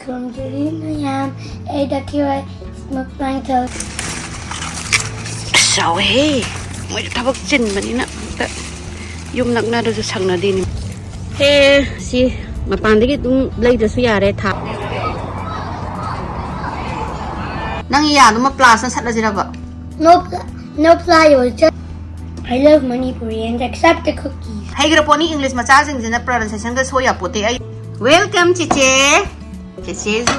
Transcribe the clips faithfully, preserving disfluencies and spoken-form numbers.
ꯈꯨꯔꯨꯝꯖꯔꯤ ꯃꯌꯥꯝ, ꯑꯩ ꯗꯥꯀꯤꯔ ꯍꯣꯏ ꯃꯨꯛꯕꯥꯡ ꯇꯧ꯫ ꯑꯁ, ꯆꯥꯎꯋꯦꯍꯦ꯫ ꯃꯣꯏꯁꯨ ꯊꯕꯛ ꯆꯤꯟꯕꯅꯤꯅ ꯑꯝꯇ ꯌꯨꯝ ꯅꯛꯅꯔꯁꯨ ꯁꯪꯅꯗꯦꯅꯦ꯫ ꯍꯦ, ꯁꯤ ꯃꯄꯥꯟꯗꯒꯤ ꯑꯗꯨꯝ ꯂꯩꯗ꯭ꯔꯁꯨ ꯌꯥꯔꯦ, ꯊꯥ꯫ ꯅꯪ ꯌꯥꯗꯨꯃ ꯄ꯭ꯂꯥꯁꯅ ꯁꯠꯂꯁꯤꯔꯕ? No pla-, no plywood. I love Manipuri and accept the cookies. ꯍꯩꯈ꯭ꯔ ꯄꯣꯠꯅꯤ, ꯏꯪꯂꯤꯁ ꯃꯆꯥꯁꯤꯡꯁꯤꯅ pronunciationꯒ ꯁꯣꯏ ꯌꯥꯄꯣꯠꯇꯦ꯫ ꯑꯩ welcome ꯆꯦꯆꯦ꯫ ꯆꯦꯆꯦꯁꯨ꯫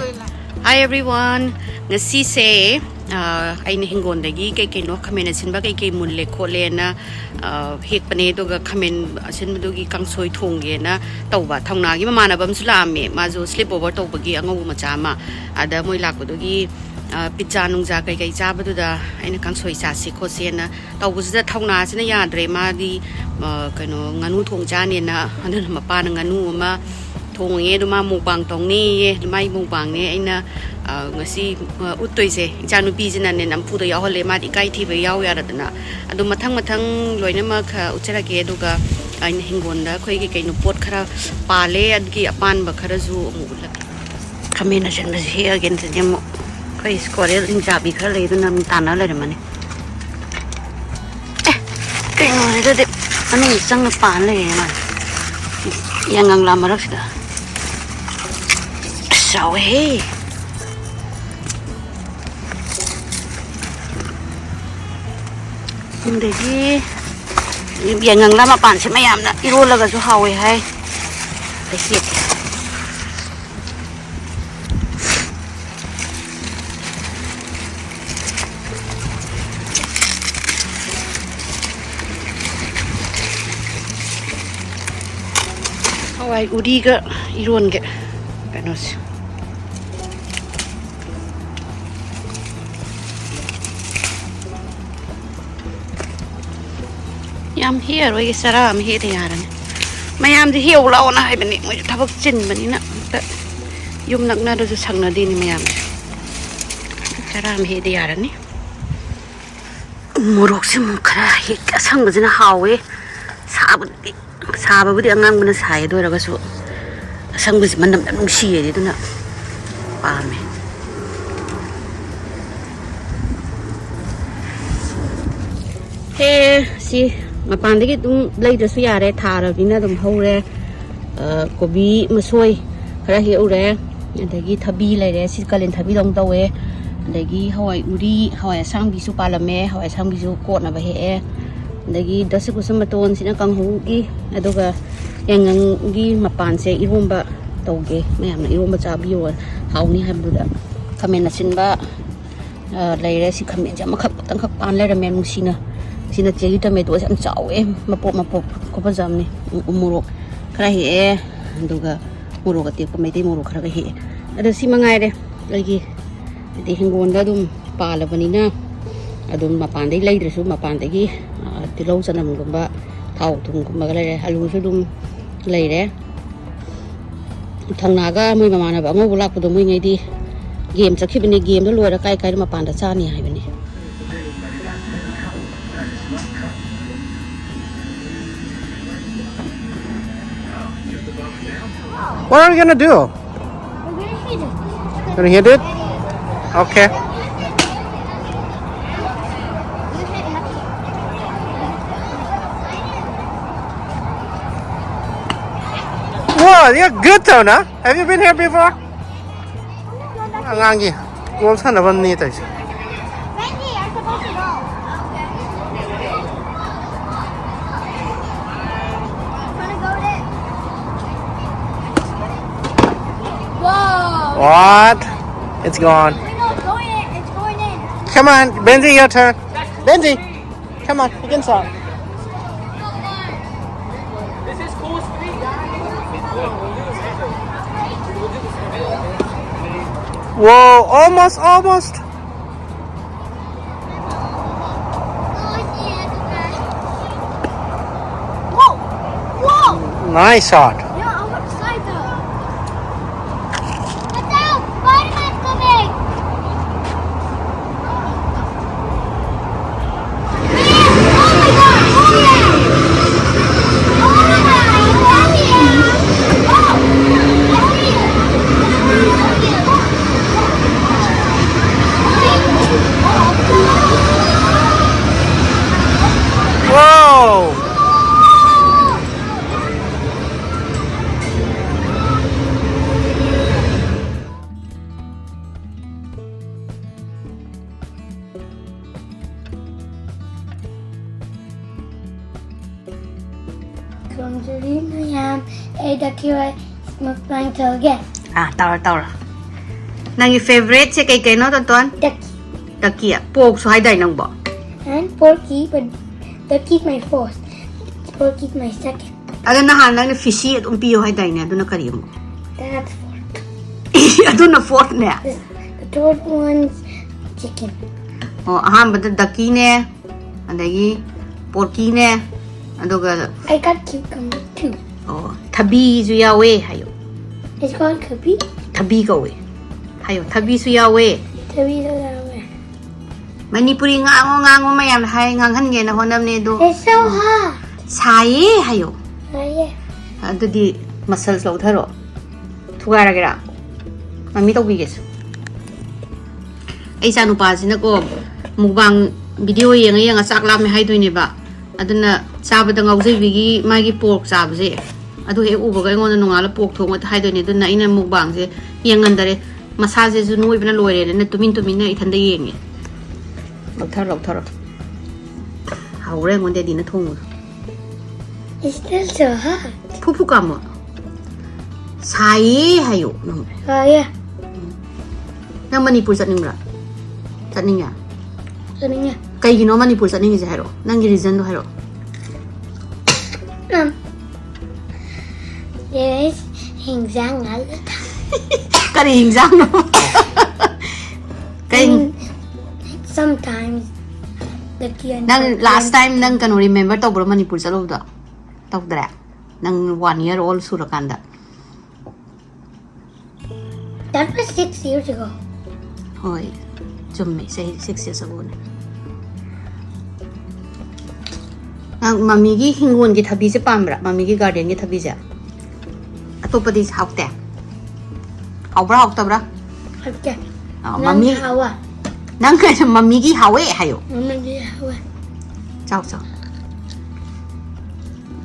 Hi everyone, ꯉꯁꯤꯁꯦ, ꯑ, ꯑꯩꯅ ꯍꯤꯡꯒꯣꯜꯗꯒꯤ ꯀꯩ ꯀꯩꯅꯣ ꯈꯥꯃꯦꯟ ꯑꯁꯤꯟꯕ ꯀꯩ ꯀꯩ ꯃꯨꯜꯂꯦ ꯈꯣꯠꯂꯦꯅ, ꯑ, ꯍꯦꯛꯄꯅꯦ꯫ ꯑꯗꯨꯒ ꯈꯥꯃꯦꯟ ꯑꯁꯤꯟꯕꯗꯨꯒꯤ ꯀꯥꯡꯁꯣꯏ ꯊꯣꯡꯒꯦꯅ ꯇꯧꯕ꯫ ꯊꯧꯅꯥꯒꯤ ꯃꯃꯥꯟꯅꯕ ꯑꯃꯁꯨ ꯂꯥꯛꯑꯝꯃꯦ, ꯃꯥꯁꯨ sleep over ꯇꯧꯕꯒꯤ ꯑꯉꯧꯕ ꯃꯆꯥ ꯑꯃ꯫ ꯑꯗ ꯃꯣꯏ ꯂꯥꯛꯄꯗꯨꯒꯤ, ꯑ, pizza ꯅꯨꯡꯖꯥ ꯀꯩ ꯀꯩ ꯆꯥꯕꯗꯨꯗ ꯑꯩꯅ ꯀꯥꯡꯁꯣꯏ ꯆꯥꯁꯤ ꯈꯣꯠꯁꯦꯅ ꯇꯧꯕꯁꯤꯗ ꯊꯧꯅꯥꯁꯤꯅ ꯌꯥꯗ꯭ꯔꯦ꯫ ꯃꯥꯗꯤ, ꯑ, ꯀꯩꯅꯣ, ꯉꯥꯅꯨ ꯊꯣꯡ ꯆꯥꯅꯦꯅ, ꯑꯗꯨꯅ ꯃꯄꯥꯅ ꯉꯥꯅꯨ ꯑꯃ ꯊꯣꯡꯉꯦ꯫ ꯑꯗꯨ ꯃꯥ ꯃꯨꯛꯕꯥꯡ ꯇꯧꯅꯤꯌꯦ꯫ ꯃꯥꯏ ꯃꯨꯛꯕꯥꯡꯅꯦ ꯑꯩꯅ, ꯑ, ꯉꯁꯤ, ꯑ, ꯎꯠꯇꯣꯏꯁꯦ꯫ ꯏꯆꯥꯅꯨꯄꯤꯁꯤꯅꯅꯦ ꯅꯝꯐꯨꯗ ꯌꯥꯎꯍꯜꯂꯦ, ꯃꯥꯗꯤ ꯏꯀꯥꯏ ꯊꯤꯕ ꯌꯥꯎ ꯌꯥꯗꯗꯅ꯫ ꯑꯗꯣ ꯃꯊꯪ ꯃꯊꯪ ꯂꯣꯏꯅꯃꯛ, ꯑ, ꯎꯠꯆꯔꯛꯀꯦ꯫ ꯑꯗꯨꯒ ꯑꯩꯅ ꯍꯤꯡꯒꯣꯜꯗ ꯑꯩꯈꯣꯏꯒꯤ ꯀꯩꯅꯣ ꯄꯣꯠ ꯈꯔ ꯄꯥꯜꯂꯦ, ꯑꯗꯨꯒꯤ ꯑꯄꯥꯟꯕ ꯈꯔꯁꯨ ꯑꯃꯨꯛ ꯎꯠꯂꯛꯀꯦ꯫ ꯈꯥꯃꯦꯟ ꯑꯁꯤꯟꯕꯁꯤ ꯍꯦꯛꯑꯒꯦꯅ ꯁꯤꯗꯤ ꯑꯃꯨꯛ ꯑꯩꯈꯣꯏ squirrel ꯏꯟꯖꯥꯕꯤ ꯈꯔ ꯂꯩ, ꯑꯗꯨꯅ ꯑꯃꯨꯛ ꯇꯥꯟꯅ ꯂꯩꯔꯝꯃꯅꯤ꯫ ꯑꯦ, ꯀꯩꯅꯣꯁꯤꯗꯗꯤ ꯃꯅꯨꯡꯗ ꯆꯪꯉ ꯄꯥꯟ ꯂꯩꯔꯦ ꯃꯥ꯫ ꯌꯥꯉꯪꯂꯥ ꯃꯔꯛꯁꯤꯗ꯫ ꯑꯁ, ꯆꯥꯎꯋꯦꯍꯦ꯫ ꯑꯗꯒꯤ ꯌꯥꯉꯪꯂꯥ ꯃꯄꯥꯟꯁꯦ ꯃꯌꯥꯝꯅ ꯏꯔꯣꯜꯂꯒꯁꯨ ꯍꯥꯎꯋꯦ ꯍꯥꯏ꯫ ꯑꯩ ꯍꯦꯛꯀꯦ꯫ ꯍꯋꯥꯏ ꯎꯔꯤꯒ ꯏꯔꯣꯟꯒꯦ꯫ ꯀꯩꯅꯣꯁꯦ꯫ ꯌꯥꯝ ꯍꯦꯛꯑꯔꯣꯏꯒꯦ, ꯆꯔꯥ ꯑꯃ ꯍꯦꯛꯑꯗꯤ ꯌꯥꯔꯅꯤ꯫ ꯃꯌꯥꯝꯁꯦ ꯍꯦꯛꯎ ꯂꯥꯛꯑꯣꯅ ꯍꯥꯏꯕꯅꯤ, ꯃꯣꯏꯁꯨ ꯊꯕꯛ ꯆꯤꯟꯕꯅꯤꯅ ꯑꯝꯇ ꯌꯨꯝ ꯅꯛꯅꯗ꯭ꯔꯁꯨ ꯁꯪꯅꯗꯦꯅꯦ ꯃꯌꯥꯝꯁꯦ꯫ ꯆꯔꯥ ꯑꯃ ꯍꯦꯛꯑꯗꯤ ꯌꯥꯔꯅꯤ꯫ ꯃꯣꯔꯣꯛꯁꯦ ꯑꯃꯨꯛ ꯈꯔ ꯍꯦꯛ, ꯑꯁꯪꯕꯁꯤꯅ ꯍꯥꯎꯋꯦ꯫ ꯁꯥꯕꯗꯤ, ꯁꯥꯕꯕꯨꯗꯤ ꯑꯉꯥꯡꯕꯅ ꯁꯥꯏ, ꯑꯗꯨ ꯑꯣꯏꯔꯒꯁꯨ ꯑꯁꯪꯕꯁꯤ ꯃꯅꯝ ꯌꯥꯝ ꯅꯨꯡꯁꯤꯌꯦ꯫ ꯑꯗꯨꯅ ꯄꯥꯝꯃꯦ꯫ ꯍꯦ, ꯁꯤ ꯃꯄꯥꯟꯗꯒꯤ ꯑꯗꯨꯝ ꯂꯩꯗ꯭ꯔꯁꯨ ꯌꯥꯔꯦ, ꯊꯥꯔꯕꯅꯤꯅ ꯑꯗꯨꯝ ꯍꯧꯔꯦ꯫ ꯑ, ꯀꯣꯕꯤ ꯃꯁꯣꯏ ꯈꯔ ꯍꯦꯛꯎꯔꯦ, ꯑꯗꯒꯤ ꯊꯕꯤ ꯂꯩꯔꯦ, ꯁꯤ ꯀꯥꯂꯦꯟ ꯊꯕꯤꯗꯧꯅ ꯇꯧꯋꯦ, ꯑꯗꯒꯤ ꯍꯋꯥꯏ ꯎꯔꯤ, ꯍꯋꯥꯏ ꯑꯁꯥꯡꯕꯤꯁꯨ ꯄꯥꯜꯂꯝꯃꯦ, ꯍꯋꯥꯏ ꯑꯁꯥꯡꯕꯤꯁꯨ ꯀꯣꯠꯅꯕ ꯍꯦꯛꯑꯦ, ꯑꯗꯒꯤ ꯗꯁꯀꯨꯁ ꯃꯇꯣꯟꯁꯤꯅ ꯀꯥꯡꯍꯧꯒꯤ, ꯑꯗꯨꯒ ꯌꯥꯏꯉꯪꯒꯤ ꯃꯄꯥꯟꯁꯦ ꯏꯔꯣꯝꯕ ꯇꯧꯒꯦ, ꯃꯌꯥꯝꯅ ꯏꯔꯣꯝꯕ ꯆꯥꯕꯤꯌꯣ, ꯍꯥꯎꯅꯤ ꯍꯥꯏꯕꯗꯨꯗ꯫ ꯈꯥꯃꯦꯟ ꯑꯁꯤꯟꯕ ꯑ, ꯂꯩꯔꯦ꯫ ꯁꯤ ꯈꯥꯃꯦꯟꯁꯦ ꯑꯃꯈꯛ ꯈꯛꯇꯪꯈꯛ ꯄꯥꯟ ꯂꯩꯔꯝꯃꯦ, ꯅꯨꯡꯁꯤꯅ꯫ ꯁꯤꯅ ꯆꯦꯒꯤ ꯇꯣꯃꯦꯇꯣꯁꯦ ꯌꯥꯝ ꯆꯥꯎꯋꯦ, ꯃꯄꯣꯞ ꯃꯄꯣꯞ ꯈꯨꯐꯖ ꯑꯃꯅꯤ꯫ ꯎ ꯃꯣꯔꯣꯛ ꯈꯔ ꯍꯦꯛꯑꯦ, ꯑꯗꯨꯒ ꯃꯣꯔꯣꯛ ꯑꯇꯦꯛꯄ, ꯃꯩꯇꯩ ꯃꯣꯔꯣꯛ ꯈꯔꯒ ꯍꯦꯛꯑꯦ꯫ ꯑꯗꯣ ꯁꯤ ꯃꯉꯥꯏꯔꯦ ꯑꯩꯒꯤ, ꯍꯥꯏꯗꯤ, ꯍꯤꯡꯒꯣꯜꯗ ꯑꯗꯨꯝ ꯄꯥꯜꯂꯕꯅꯤꯅ ꯑꯗꯨꯝ ꯃꯄꯥꯟꯗꯒꯤ ꯂꯩꯗ꯭ꯔꯁꯨ, ꯃꯄꯥꯟꯗꯒꯤ, ꯑ, ꯇꯤꯜꯍꯧ ꯆꯅꯝꯒꯨꯝꯕ, ꯊꯥꯎ ꯊꯨꯝꯒꯨꯝꯕꯒ ꯂꯩꯔꯦ, ꯑꯂꯨꯁꯨ ꯑꯗꯨꯝ ꯂꯩꯔꯦ꯫ ꯊꯪꯅꯥꯒ ꯃꯣꯏ ꯃꯃꯥꯟꯅꯕ ꯑꯉꯧꯕ ꯂꯥꯛꯄꯗꯣ, ꯃꯣꯏꯉꯩꯗꯤ ꯒꯦꯝ ꯆꯠꯈꯤꯕꯅꯦ꯫ ꯒꯦꯝꯗꯣ ꯂꯣꯏꯔ ꯀꯥꯏ ꯀꯥꯏꯗ ꯃꯄꯥꯟꯗ ꯆꯥꯅꯤ ꯍꯥꯏꯕꯅꯤ꯫ What are we gonna do? We're gonna hit it. Gonna hit it? Okay. Whoa, you're good though, no? Have you been here before? ꯑꯉꯥꯡꯒꯤ ꯒꯣꯜ ꯁꯥꯟꯅꯐꯝꯅꯤ ꯇꯧꯔꯤꯁꯦ꯫ Whoa! What? It's gone. Wait, no, it's going in. It's going in. Come on, Benji, your turn. Benji, come on, you can start. Whoa, almost, almost. Whoa! Whoa! Nice shot. Yeah, I went side though. Watch out! Spider-Man's coming! Oh my God! Oh yeah! Oh my God! Oh yeah! Oh! Oh yeah! Ducky, I mukbang ꯇꯧꯒꯦ. ꯑꯥ, ꯇꯧꯔꯣ, ꯇꯧꯔꯣ. ꯅꯪꯒꯤ ꯐꯦꯕꯔꯦꯠꯁꯦ ꯀꯩ ꯀꯩꯅꯣ, ꯇꯣꯟꯇꯣꯟ? Ducky. ꯗꯛꯀꯤ꯫ ꯄꯣꯔꯛꯁꯨ ꯍꯥꯏꯗꯥꯏ ꯅꯪꯕꯣ? And porky, but ducky's my first. Porky's my second. ꯑꯗꯣ ꯅꯍꯥꯟ ꯅꯪꯅ ꯐꯤꯁꯤ ꯑꯗꯨꯝ ꯄꯤꯌꯣ ꯍꯥꯏꯗꯥꯏꯅꯦ? ꯑꯗꯨꯅ ꯀꯔꯤ ꯑꯃꯨꯛ? That's fourth. ꯑꯗꯨꯅ ꯐꯣꯔꯠꯅꯦ. This, the third one's chicken. ꯑꯣ, ꯑꯍꯥꯟꯕꯗ ꯗꯛꯀꯤꯅꯦ, ꯑꯗꯒꯤ ꯄꯣꯔꯀꯤꯅꯦ, ꯑꯗꯨꯒ I got cucumber too. ꯑꯣ, ꯊꯕꯤꯁꯨ ꯌꯥꯎꯋꯦ ꯍꯥꯏꯌꯣ꯫ It's called kabi. ꯊꯕꯤ ꯀꯧꯋꯦ ꯍꯥꯏꯌꯣ, ꯊꯕꯤꯁꯨ ꯌꯥꯎꯋꯦ꯫ Kabi is that way. Manipuri ꯉꯥꯡꯉꯣ, ꯉꯥꯡꯉꯣ ꯃꯌꯥꯝꯅ ꯍꯥꯏ, ꯉꯥꯡꯍꯟꯒꯦꯅ ꯍꯣꯠꯅꯕꯅꯦ ꯑꯗꯣ꯫ It's so hot. ꯁꯥꯏꯌꯦ ꯍꯥꯏꯌꯣ꯫ ꯁꯥꯏꯌꯦ꯫ ꯑꯗꯨꯗꯤ ꯃꯁꯜꯁ ꯂꯧꯊꯔꯣ꯫ ꯊꯨꯒꯥꯏꯔꯒꯦꯔꯥ? ꯃꯃꯤ ꯇꯧꯕꯤꯒꯦꯁꯨ꯫ ꯑꯩ ꯏꯆꯥ ꯅꯨꯄꯥꯁꯤꯅꯀꯣ, ꯃꯨꯛꯕꯥꯡ ꯚꯤꯗꯤꯑꯣ ꯌꯦꯡꯉ ꯌꯦꯡꯉ ꯆꯥꯛ ꯂꯥꯝꯃꯦ ꯍꯥꯏꯗꯣꯏꯅꯦꯕ꯫ ꯑꯗꯨꯅ ꯆꯥꯕꯗ ꯉꯥꯎꯖꯕꯤꯒꯤ ꯃꯥꯒꯤ ꯄꯣꯔꯛ ꯆꯥꯕꯁꯦ, ꯑꯗꯨ ꯍꯦꯛ ꯎꯕꯒ ꯑꯩꯉꯣꯟꯗ ꯅꯣꯡꯉꯥꯜꯂ ꯄꯣꯔꯛ ꯊꯣꯡꯉꯣ ꯍꯥꯏꯗꯣꯏꯅꯦ꯫ ꯑꯗꯨꯅ ꯑꯩꯅ ꯃꯨꯛꯕꯥꯡꯁꯦ ꯌꯦꯡꯍꯟꯗꯔꯦ꯫ ꯃꯁꯥꯁꯤꯁꯨ ꯅꯣꯏꯕꯅ ꯂꯣꯏꯔꯦꯅ ꯇꯨꯃꯤꯟ ꯇꯨꯃꯤꯟꯅ ꯏꯊꯟꯗ ꯌꯦꯡꯉꯦ꯫ ꯂꯧꯊꯔꯣ, ꯂꯧꯊꯔꯣ꯫ ꯍꯥꯎꯔꯦ ꯑꯩꯉꯣꯟꯗ ꯗꯦꯗꯤꯅ ꯊꯣꯡꯕꯗꯣ꯫ It's still so hot. ꯐꯨ ꯐꯨ ꯀꯥꯝꯃꯣ꯫ ꯁꯥꯏꯌꯦ ꯍꯥꯏꯌꯣ ꯅꯪ꯫ ꯁꯥꯏꯌꯦ꯫ ꯅꯪ ꯃꯅꯤꯄꯨꯔ ꯆꯠꯅꯤꯡꯕ꯭ꯔꯥ? ꯆꯠꯅꯤꯡꯉꯦ꯫ ꯆꯠꯅꯤꯡꯉꯦ꯫ ꯀꯩꯒꯤꯅꯣ ꯃꯅꯤꯄꯨꯔ ꯆꯠꯅꯤꯡꯉꯤꯁꯦ ꯍꯥꯏꯔꯛꯑꯣ꯫ ꯅꯪꯒꯤ ꯔꯤꯖꯟꯗꯣ ꯍꯥꯏꯔꯛꯑꯣ꯫ Um, there is ꯍꯤꯟꯖꯥꯡ ꯉꯥꯛꯇ꯫ ꯀꯔꯤ ꯍꯤꯟꯖꯥꯡꯅꯣ? ꯀꯩ Sometimes the kid. ꯅꯪ ꯂꯥꯁ ꯇꯥꯏꯝ ꯅꯪ ꯀꯩꯅꯣ ꯔꯤꯃꯦꯝꯕꯔ ꯇꯧꯕ꯭ꯔꯣ ꯃꯅꯤꯄꯨꯔ ꯆꯠꯂꯨꯕꯗꯣ? ꯇꯧꯗ꯭ꯔꯦ? ꯅꯪ ꯋꯥꯟ ꯏꯌꯔ ꯑꯣꯜ ꯁꯨꯔꯀꯥꯟꯗ꯫ That was six years ago. ꯍꯣꯏ, ꯆꯨꯝꯃꯦ, ꯆꯍꯤ ꯁꯤꯛꯁ ꯌꯔꯁ ꯑꯒꯣꯅꯦ꯫ ꯅꯪ ꯃꯃꯤꯒꯤ ꯍꯤꯡꯒꯣꯜꯒꯤ ꯊꯕꯤꯁꯦ ꯄꯥꯝꯕ꯭ꯔꯥ? ꯃꯃꯤꯒꯤ ꯒꯥꯔꯗꯦꯟꯒꯤ ꯊꯕꯤꯁꯦ? ꯑꯇꯣꯞꯄꯗꯤ ꯍꯥꯎꯇꯦ? ꯍꯥꯎꯕ꯭ꯔꯥ ꯍꯥꯎꯇꯕ꯭ꯔꯥ? ꯍꯥꯎꯇꯦ꯫ ꯑꯥ, ꯅꯪ ꯃꯃꯤ, ꯍꯥꯎꯋꯦ꯫ ꯅꯪ ꯀꯩꯁꯨ ꯃꯃꯤꯒꯤ ꯍꯥꯎꯋꯦ ꯍꯥꯏꯌꯣ꯫ ꯃꯃꯤꯒꯤ ꯍꯥꯎꯋꯦ꯫ ꯆꯥꯎ, ꯆꯥꯎ꯫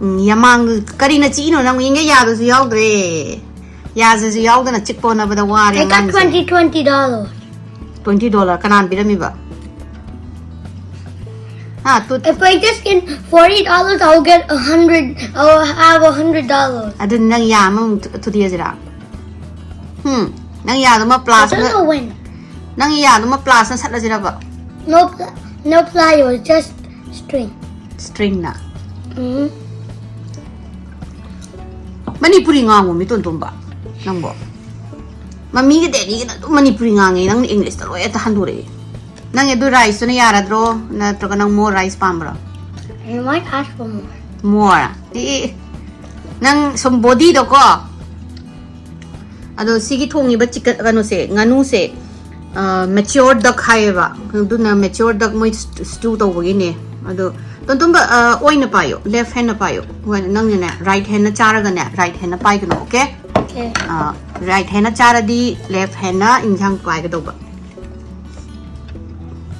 ꯎꯝ, ꯌꯥꯃꯥꯡ ꯀꯔꯤꯅ ꯆꯤꯛꯏꯅꯣ? ꯅꯪ ꯌꯦꯡꯒꯦ, ꯌꯥꯗꯁꯨ ꯌꯥꯎꯗ꯭ꯔꯦ꯫ ꯌꯥꯁꯤꯁꯨ ꯌꯥꯎꯗꯅ ꯆꯤꯛꯄ ꯍꯣꯠꯅꯕꯗ ꯋꯥꯔꯦ I got ꯑꯉꯥꯡꯁꯦ꯫ twenty, twenty dollars. Twenty dollar ꯀꯅꯥꯅ ꯄꯤꯔꯝꯃꯤꯕ? ꯍꯥ, two- If I just get forty dollars, I'll get a hundred. I'll have a hundred dollars. ꯑꯗꯨ ꯅꯪ ꯌꯥ ꯑꯃꯃꯨꯛ ꯊꯨ- ꯊꯨꯗꯦꯛꯑꯁꯤꯔꯥ? ꯍꯝ? ꯅꯪ ꯌꯥꯗꯨꯃ I ꯄ꯭ꯂꯥꯁꯅ don't know when. ꯅꯪ ꯌꯥꯗꯨꯃ ꯄ꯭ꯂꯥꯁꯅ ꯁꯠꯂꯁꯤꯔꯕ? No, pl- no pliers, just string. ꯁ꯭ꯇ꯭ꯔꯤꯡꯅ. Mm-hmm. Manipuri ꯉꯥꯡꯉꯣ ꯃꯤ ꯇꯣꯟꯇꯣꯝꯕ, ꯅꯪꯕꯣ. ꯃꯃꯤꯒ ꯗꯦꯅꯤꯒꯅ ꯑꯗꯨꯝ ꯃꯅꯤꯄꯨꯔꯤ ꯉꯥꯡꯉꯦ, ꯅꯪꯅ ꯏꯪꯂꯤꯁꯇ ꯂꯣꯏ ꯍꯦꯛꯇ ꯍꯟꯗꯣꯔꯛꯑꯦ. ꯅꯪ ꯑꯗꯨ ꯔꯥꯏꯁꯇꯨꯅ ꯌꯥꯔꯗ꯭ꯔꯣ, ꯅꯠꯇ꯭ꯔꯒ ꯅꯪ ꯃꯣꯔ ꯔꯥꯏꯁ ꯄꯥꯝꯕ꯭ꯔꯣ? You might ask for more. More? ꯑꯦ, ꯅꯪ ꯁꯨꯝ ꯕꯣꯗꯤꯗꯣꯀꯣ. ꯑꯗꯣ ꯁꯤꯒꯤ ꯊꯣꯡꯉꯤꯕ ꯆꯤꯀꯟ, ꯀꯩꯅꯣꯁꯦ, ꯉꯥꯅꯨꯁꯦ, ꯃꯦꯆꯤꯌꯣꯔ ꯗꯛ ꯍꯥꯏꯌꯦꯕ꯫ ꯑꯗꯨꯅ ꯃꯦꯆꯤꯌꯣꯔ ꯗꯛ ꯃꯣꯏ ꯁ꯭ꯇꯨ ꯇꯧꯕꯒꯤꯅꯦ꯫ ꯑꯗꯣ ꯇꯣꯟꯇꯣꯝꯕ, ꯑ, ꯑꯣꯏꯅ ꯄꯥꯏꯌꯣ, ꯂꯦꯐ ꯍꯦꯟꯅ ꯄꯥꯏꯌꯣ꯫ ꯍꯣꯏ, ꯅꯪꯅꯅꯦ, ꯔꯥꯏꯠ ꯍꯦꯟꯅ ꯆꯥꯔꯒꯅꯦ, ꯔꯥꯏꯠ ꯍꯦꯟꯅ ꯄꯥꯏꯒꯅꯣ, ꯑꯣꯀꯦ? Okay. ꯑ, ꯔꯥꯏꯠ ꯍꯦꯟꯅ ꯆꯥꯔꯗꯤ ꯂꯦꯐ ꯍꯦꯟꯅ ꯏꯟꯁꯥꯡ ꯄꯥꯏꯒꯗꯧꯕ꯫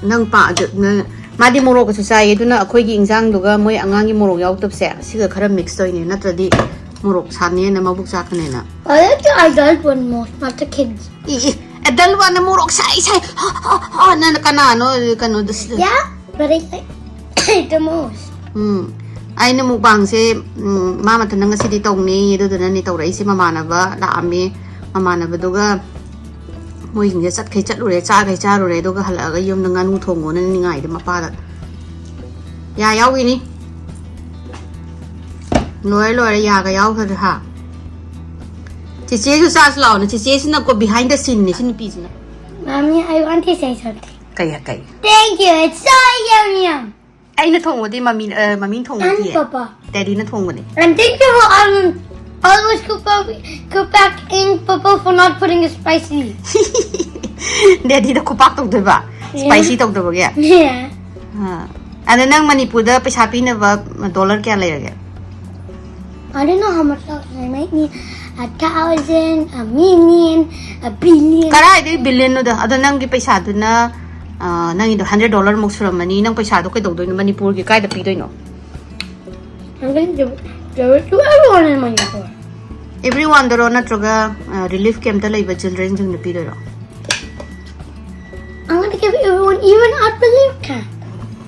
ꯅꯪ ꯄꯥ-, ꯑꯗꯨ, ꯅꯪ, ꯃꯥꯗꯤ ꯃꯣꯔꯣꯛꯀꯁꯨ ꯆꯥꯏꯌꯦ, ꯑꯗꯨꯅ ꯑꯩꯈꯣꯏꯒꯤ ꯏꯟꯁꯥꯡꯗꯨꯒ ꯃꯣꯏ ꯑꯉꯥꯡꯒꯤ ꯃꯣꯔꯣꯛ ꯌꯥꯎꯗꯕꯁꯦ ꯁꯤꯒ ꯈꯔ ꯃꯤꯛꯁ ꯇꯧꯔꯤꯅꯦ, ꯅꯠꯇ꯭ꯔꯗꯤ ꯃꯣꯔꯣꯛ ꯁꯥꯅꯦꯅ ꯃꯕꯨꯛ ꯆꯥꯛꯀꯅꯦꯅ꯫ I like the adult one most, not the kids. ꯏ, ꯏ, ꯑꯦꯗꯜ ꯋꯥꯟꯅ ꯃꯣꯔꯣꯛ ꯁꯥꯏ ꯁꯥꯏ, ꯍ, ꯍ, ꯍ, ꯅꯪ ꯀꯅꯥꯅꯣ ꯀꯩꯅꯣꯗ ꯁꯤ-, Yeah, but I like it the most. ꯎꯝ, ꯑꯩꯅ ꯃꯨꯛꯕꯥꯡꯁꯦ, ꯎꯝ, ꯃꯥ ꯃꯊꯟꯇ ꯉꯁꯤꯗꯤ ꯇꯧꯅꯤ, ꯑꯗꯨꯗꯨꯅꯅꯦ ꯇꯧꯔꯛꯏꯁꯦ꯫ ꯃꯃꯥꯟꯅꯕ ꯂꯥꯛꯑꯝꯃꯦ, ꯃꯃꯥꯟꯅꯕꯗꯨꯒ ꯃꯣꯏꯁꯤꯡꯁꯦ ꯆꯠꯈꯩ ꯆꯠꯂꯨꯔꯦ, ꯆꯥꯈꯩ ꯆꯥꯔꯨꯔꯦ, ꯑꯗꯨꯒ ꯍꯜꯂꯛꯑꯒ ꯌꯨꯝꯗ ꯉꯥꯅꯨ ꯊꯣꯡꯉꯣꯅ ꯅꯤꯡꯉꯥꯏꯗ ꯃꯄꯥꯗ꯫ ꯌꯥ ꯌꯥꯎꯈꯤꯅꯤ꯫ ꯂꯣꯏꯔꯦ, ꯂꯣꯏꯔꯦ, ꯌꯥꯒ ꯌꯥꯎꯈ꯭ꯔꯦ ꯍꯥ꯫ ꯆꯤꯆꯦꯁꯨ ꯆꯥꯁꯨ ꯂꯥꯛꯑꯣꯅꯦ, ꯆꯤꯆꯦꯁꯤꯅꯀꯣ behind the sceneꯅꯦ ꯁꯤ ꯅꯨꯄꯤꯁꯤꯅ꯫ Mommy, I want to say something. ꯀꯩ ꯀꯩ? Thank you, it's so yum yum. ꯑꯩꯅ ꯊꯣꯡꯕꯗꯤ ꯃꯃꯤ, ꯑ, ꯃꯃꯤꯅ And ꯊꯣꯡꯕꯗꯤ Papa. ꯗꯦꯗꯤꯅ ꯊꯣꯡꯕꯅꯦ꯫ And thank you for all, all those Koopa, Koopak and Papa for not putting it spicy. ꯗꯦꯗꯤꯗ ꯈꯨꯄꯥꯛ ꯇꯧꯗꯣꯏꯕ, Yeah. ꯁ꯭ꯄꯥꯏꯁꯤ ꯇꯧꯗꯕꯒꯤ꯫ Yeah. ꯑꯥ. ꯑꯗ ꯅꯪ ꯃꯅꯤꯄꯨꯔꯗ ꯄꯩꯁꯥ ꯄꯤꯅꯕ ꯗꯣꯂꯔ ꯀꯌꯥ ꯂꯩꯔꯒꯦ? I don't know how much dollars. I might need a thousand, a million, a billion. ꯀꯗꯥꯏꯗꯒꯤ ꯕꯤꯂꯤꯌꯟꯅꯣꯗ? ꯑꯗꯣ ꯅꯪꯒꯤ ꯄꯩꯁꯥꯗꯨꯅ, ꯑ, ꯅꯪꯒꯤꯗꯣ ꯍꯟꯗ꯭ꯔꯦꯠ ꯗꯣꯂꯔ ꯃꯨꯛ ꯁꯨꯔꯝꯃꯅꯤ꯫ ꯅꯪ ꯄꯩꯁꯥꯗꯣ ꯀꯩꯗꯧꯗꯣꯏꯅꯣ? ꯃꯅꯤꯄꯨꯔꯒꯤ ꯀꯥꯏꯗ ꯄꯤꯗꯣꯏꯅꯣ? I'm gonna give it, give it to everyone in Manipur. Everyoneꯗꯔꯣ, ꯅꯠꯇ꯭ꯔꯒ, ꯑ, relief campꯇ ꯂꯩꯕ childrenꯁꯤꯡꯗ ꯄꯤꯗꯣꯏꯔꯣ? I'm gonna give everyone, even at relief camp.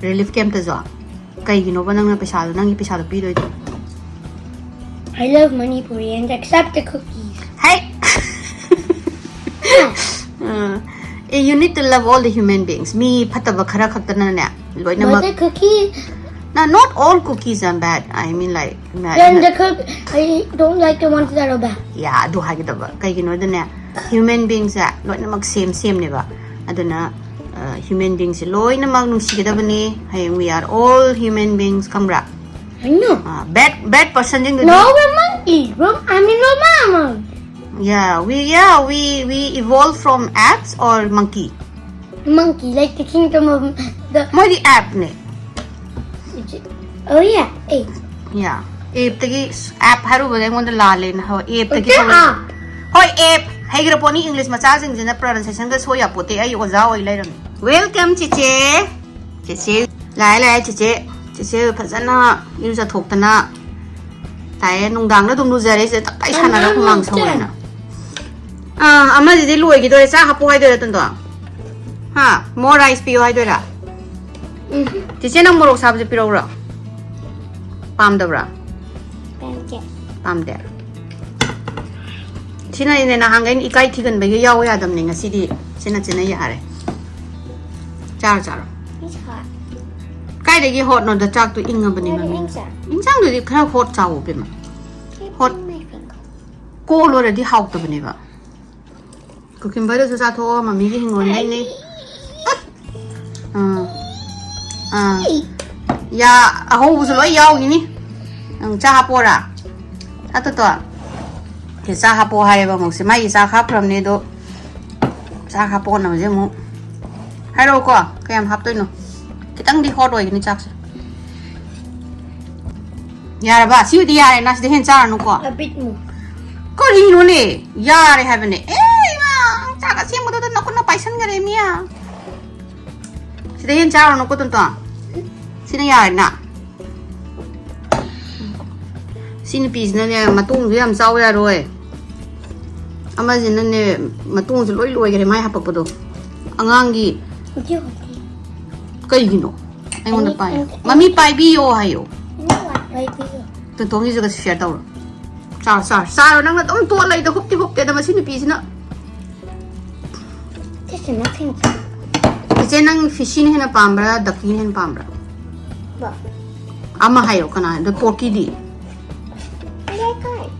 Relief ꯀꯦꯝꯞꯇꯁꯨ? ꯀꯩꯒꯤꯅꯣꯕ ꯅꯪꯅ ꯄꯩꯁꯥꯗꯣ, ꯅꯪꯒꯤ ꯄꯩꯁꯥꯗꯣ ꯄꯤꯗꯣꯏꯗꯣ? I love Manipurians except the cookies. ꯍꯩ! ꯑ, ꯑꯦ, you need to love all the human beings. ꯃꯤ ꯐꯠꯇꯕ ꯈꯔ ꯈꯛꯇꯅꯅꯦ, But ꯂꯣꯏꯅꯃꯛ. The cookie, No, not all cookies are bad. I mean, like, then the cook, I don't like the ones that are bad. ꯌꯥ, ꯑꯗꯨ ꯍꯥꯏꯒꯗꯕ꯫ ꯀꯩꯒꯤꯅꯣꯗꯅꯦ, human ꯕꯤꯡꯁꯦ ꯂꯣꯏꯅꯃꯛ ꯁꯦꯝ ꯁꯦꯝꯅꯦꯕ꯫ ꯑꯗꯨꯅ human ꯕꯤꯡꯁꯦ ꯂꯣꯏꯅꯃꯛ ꯅꯨꯡꯁꯤꯒꯗꯕꯅꯤ꯫ ꯍꯌꯦꯡ we are all human beings, ꯈꯪꯕ꯭ꯔꯥ? I know. Bed bed ꯄꯔꯁꯟꯁꯤꯡꯗꯨꯗꯤ. No, we're monkeys. We're, I mean, we're mammals. Yeah, we, yeah, we, we evolved from apes or monkey. Monkey, like the kingdom of the. ꯃꯣꯏꯗꯤ ꯑꯦꯞꯅꯦ. Oh yeah, ape. ꯌꯥ, ꯑꯦꯞꯇꯒꯤ. App ꯍꯥꯏꯔꯨꯕꯗ ꯑꯩꯉꯣꯟꯗ ꯂꯥꯜꯂꯦꯅ꯫ ꯍꯣꯏ, ꯑꯦꯞꯇꯒꯤ Okay, ꯊꯣꯛꯂꯛꯑꯦ. ah. ꯍꯣꯏ, app ꯍꯩꯈ꯭ꯔ ꯄꯣꯠꯅꯤ꯫ English ꯃꯆꯥꯁꯤꯡꯁꯤꯅ ꯄ꯭ꯔꯣꯅꯟꯁꯤꯌꯦꯁꯟꯒ ꯁꯣꯏ ꯌꯥꯄꯣꯠꯇꯦ꯫ ꯑꯩ ꯑꯣꯖꯥ ꯑꯣꯏ ꯂꯩꯔꯝꯃꯤ꯫ Welcome, ꯆꯦꯆꯦ꯫ ꯆꯦꯆꯦ꯫ ꯂꯥꯛꯑꯦ, ꯂꯥꯛꯑꯦ, ꯆꯦꯆꯦ꯫ ꯆꯦꯆꯦ ꯐꯖꯅ ꯏꯔꯨꯖꯊꯣꯛꯇꯅ ꯇꯥꯏꯌꯦ꯫ ꯅꯨꯡꯗꯥꯡꯗ ꯑꯗꯨꯝ ꯂꯨꯖꯔꯦ ꯁꯤꯗ꯫ ꯇꯞꯇꯥꯏ ꯁꯥꯟꯅꯔ ꯍꯨꯃꯥꯡ ꯁꯧꯋꯦꯅ꯫ ꯑꯥ, ꯑꯃꯁꯤꯗꯤ ꯂꯣꯏꯈꯤꯗꯣꯔꯦ꯫ ꯆꯥꯛ ꯍꯥꯞꯄꯣ ꯍꯥꯏꯗꯣꯏꯔꯥ, ꯇꯣꯟꯗꯣ? ꯍꯥ? More rice ꯄꯤꯌꯣ ꯍꯥꯏꯗꯣꯏꯔꯥ? Mm-hmm. ꯆꯦꯆꯦ, ꯅꯪ ꯃꯣꯔꯣꯛ ꯁꯥꯕꯁꯦ ꯄꯤꯔꯛꯎꯔꯣ? ꯄꯥꯝꯗꯕ꯭ꯔꯥ? Pancake. ꯄꯥꯝꯗꯦ꯫ ꯁꯤꯅꯅꯦ, ꯅꯍꯥꯟꯈꯩ ꯏꯀꯥꯏ ꯊꯤꯒꯟꯕꯒꯤ ꯌꯥꯎ ꯌꯥꯗꯕꯅꯦ꯫ ꯉꯁꯤꯗꯤ ꯁꯤꯅ ꯆꯤꯟꯅ ꯌꯥꯔꯦ꯫ ꯆꯥꯔꯣ, ꯆꯥꯔꯣ꯫ It's hot. ꯀꯥꯏꯗꯒꯤ ꯍꯣꯠꯅꯣꯗ? ꯆꯥꯛꯇꯣ ꯏꯪꯉꯕꯅꯦ, What an ꯃꯃꯤꯡ꯫ Inside. ꯏꯟꯁꯥꯡꯗꯨꯗꯤ ꯈꯔ ꯍꯣꯠ ꯆꯥꯎꯋꯣ, ꯏꯕꯦꯝꯃ꯫ Can't Hot. bring my finger. Call ꯑꯣꯏꯔꯗꯤ ꯍꯥꯎꯇꯕꯅꯦꯕ꯫ ꯀꯨꯀꯤꯝꯕꯔꯗꯁꯨ ꯆꯥꯊꯣꯛꯑꯣ, ꯃꯃꯤꯒꯤ ꯍꯤꯡꯒꯣꯜꯗꯩꯅꯦ꯫ ꯑꯥ꯫ ꯑꯥ꯫ ꯌꯥ ꯑꯍꯧꯕꯁꯨ ꯂꯣꯏ ꯌꯥꯎꯈꯤꯅꯤ꯫ ꯅꯪ ꯆꯥ ꯍꯥꯞꯄꯣꯔꯥ? ꯆꯥ ꯇꯣꯇꯣ? ꯁꯤ ꯆꯥ ꯍꯥꯞꯄꯣ ꯍꯥꯏꯌꯦꯕ ꯑꯃꯨꯛꯁꯦ꯫ ꯃꯥꯒꯤ ꯆꯥ ꯍꯥꯞꯈ꯭ꯔꯕꯅꯦ ꯑꯗꯣ꯫ ꯆꯥ ꯍꯥꯞꯄꯣꯅ ꯍꯧꯖꯤꯛ ꯑꯃꯨꯛ꯫ ꯍꯥꯏꯔꯛꯑꯣꯀꯣ, ꯀꯌꯥꯝ ꯍꯥꯞꯇꯣꯏꯅꯣ? ꯈꯤꯇꯪꯗꯤ ꯍꯣꯠ ꯑꯣꯏꯒꯅꯤ ꯆꯥꯛꯁꯦ꯫ ꯌꯥꯔꯕ? ꯁꯤꯕꯨꯗꯤ ꯌꯥꯔꯦꯅ, ꯁꯤꯗ ꯍꯦꯟꯅ ꯆꯥꯔꯅꯨꯀꯣ꯫ A bit more. ꯀꯔꯤꯅꯣꯅꯦ? ꯌꯥꯔꯦ ꯍꯥꯏꯕꯅꯦ꯫ ꯑꯦ, ꯏꯃꯥ, ꯆꯥꯛ ꯑꯁꯦꯡꯕꯗꯨꯗ ꯅꯈꯨꯠꯅ ꯄꯥꯏꯁꯟꯈꯔꯦ, ꯃꯤꯌꯥ꯫ ꯁꯤꯗ ꯍꯦꯟꯅ ꯆꯥꯔꯨꯅꯨꯀꯣ, ꯇꯣꯟꯇꯣꯟ꯫ ꯁꯤꯅ ꯌꯥꯔꯦꯅ꯫ ꯁꯤ ꯅꯨꯄꯤꯁꯤꯅꯅꯦ, ꯃꯇꯣꯡꯁꯨ ꯌꯥꯝ ꯆꯥꯎ ꯌꯥꯔꯣꯏ꯫ ꯑꯃꯁꯤꯅꯅꯦ, ꯃꯇꯣꯡꯁꯨ ꯂꯣꯏ ꯂꯣꯏꯈꯔꯦ, ꯃꯥꯏ ꯍꯥꯞꯄꯛꯄꯗꯣ꯫ ꯑꯉꯥꯡꯒꯤ Guilty. ꯀꯩꯒꯤꯅꯣ? ꯑꯩꯉꯣꯟꯗ ꯑꯅꯤ, ꯄꯥꯏꯌꯣ꯫ ꯑꯅꯤ, ꯃꯃꯤ ꯄꯥꯏꯕꯤꯌꯣ ꯍꯥꯏꯌꯣ꯫ ꯂꯩꯕꯤꯌꯨ꯫ ꯇꯣꯟꯇꯣꯟꯒꯤꯁꯨꯒ ꯁꯤꯌꯔ ꯇꯧꯔꯣ꯫ ꯆꯥꯔꯣ, ꯆꯥꯔꯣ, ꯆꯥꯔꯣ꯫ ꯅꯪꯅ ꯑꯗꯨꯝ ꯇꯣꯠ ꯂꯩꯗꯣ, ꯍꯨꯞꯇꯤ ꯍꯨꯞꯇꯦꯗ ꯃꯁꯤ ꯅꯨꯄꯤꯁꯤꯅ꯫ This is nothing. ꯏꯆꯦ, ꯅꯪ ꯐꯤꯁꯤꯅ ꯍꯦꯟꯅ ꯄꯥꯝꯕ꯭ꯔꯥ, ꯗꯛꯀꯤꯅ ꯍꯦꯟꯅ ꯄꯥꯝꯕ꯭ꯔꯥ? But ꯑꯃ ꯍꯥꯏꯌꯣ, ꯀꯅꯥ? ꯑꯗꯣ ꯄꯣꯔꯀꯤꯗꯤ? I like it.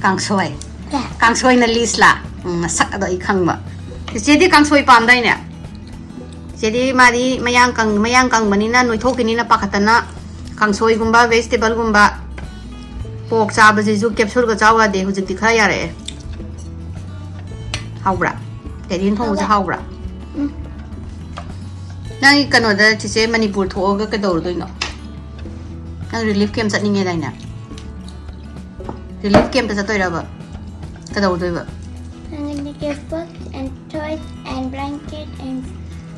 ꯀꯥꯡꯁꯣꯏ꯫ Yeah. ꯀꯥꯡꯁꯣꯏꯅ ꯂꯤꯁꯂꯥ? ꯎꯝ, ꯃꯁꯛ ꯑꯗꯣ ꯑꯩ ꯈꯪꯕ꯫ ꯏꯆꯦꯗꯤ ꯀꯥꯡꯁꯣꯏ ꯄꯥꯝꯗꯥꯏꯅꯦ? ꯏꯆꯦꯗꯤ ꯃꯥꯗꯤ ꯃꯌꯥꯡ ꯀꯪ-, ꯃꯌꯥꯡ ꯀꯪꯕꯅꯤꯅ, ꯅꯣꯏꯊꯣꯛꯈꯤꯅꯤꯅ ꯄꯥꯈꯠꯇꯅ ꯀꯥꯡꯁꯣꯏꯒꯨꯝꯕ, ꯚꯦꯖꯤꯇꯦꯕꯜꯒꯨꯝꯕ, ꯄꯣꯔꯛ ꯆꯥꯕꯁꯤꯁꯨ ꯀꯦꯞꯁꯨꯜꯒ ꯆꯥꯎ ꯌꯥꯗꯦ꯫ ꯍꯧꯖꯤꯛꯇꯤ ꯈꯔ ꯌꯥꯔꯛꯑꯦ꯫ ꯍꯥꯎꯕ꯭ꯔꯥ? ꯇꯦꯔꯤꯌꯟ ꯊꯣꯡꯕꯁꯦ ꯍꯥꯎꯕ꯭ꯔꯥ? ꯎꯝ꯫ ꯅꯪ ꯀꯩꯅꯣꯗ, ꯆꯤꯆꯦ, ꯃꯅꯤꯄꯨꯔ ꯊꯣꯛꯑꯒ ꯀꯩꯗꯧꯔꯨꯗꯣꯏꯅꯣ? ꯅꯪ ꯔꯤꯂꯤꯐ ꯀꯦꯝ ꯆꯠꯅꯤꯡꯉꯦꯗꯥꯏꯅꯦ? ꯔꯤꯂꯤꯐ ꯀꯦꯝꯇ ꯆꯠꯇꯣꯏꯔꯕ? ꯀꯩꯗꯧꯗꯣꯏꯕ? I'm gonna give books and toys and blanket and